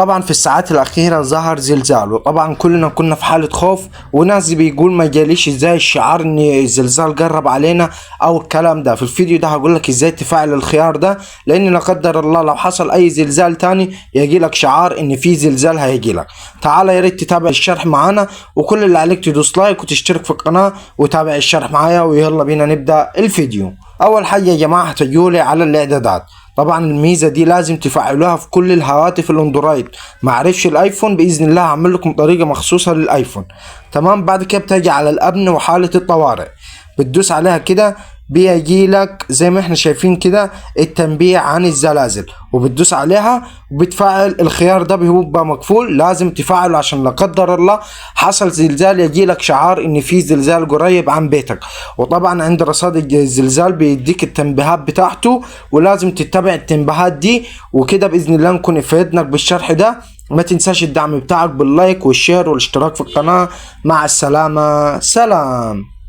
طبعا في الساعات الأخيرة ظهر زلزال، وطبعا كلنا كنا في حالة خوف، وناس بيقول ما جاليش ازاي الشعار ان الزلزال قرب علينا او الكلام ده. في الفيديو ده هقول لك ازاي تفعل الخيار ده، لان لا قدر الله لو حصل اي زلزال تاني يجي لك شعار ان في زلزال هيجي لك. تعال يا ريت تتابع الشرح معانا، وكل اللي عليك تدوس like وتشترك في القناة وتابع الشرح معايا، ويلا بينا نبدأ الفيديو. اول حاجة يا جماعة هتجولي على الاعدادات. طبعا الميزة دي لازم تفعلوها في كل الهواتف الاندرويد، معرفش الايفون باذن الله هعمل لكم طريقه مخصوصة للايفون. تمام، بعد كده بتجي على الامن وحاله الطوارئ، بتدوس عليها كده بيجي لك زي ما احنا شايفين كده التنبيه عن الزلازل، وبتدوس عليها وبتفعل الخيار ده، بيبقى مقفول لازم تفعله عشان لا قدر الله حصل زلزال يجي لك شعار ان في زلزال قريب عن بيتك. وطبعا عند رصاد الزلزال بيديك التنبيهات بتاعته، ولازم تتبع التنبيهات دي. وكده باذن الله نكون افيدناك بالشرح ده. ما تنساش الدعم بتاعك بال like وال share والاشتراك في القناة. مع السلامة، سلام.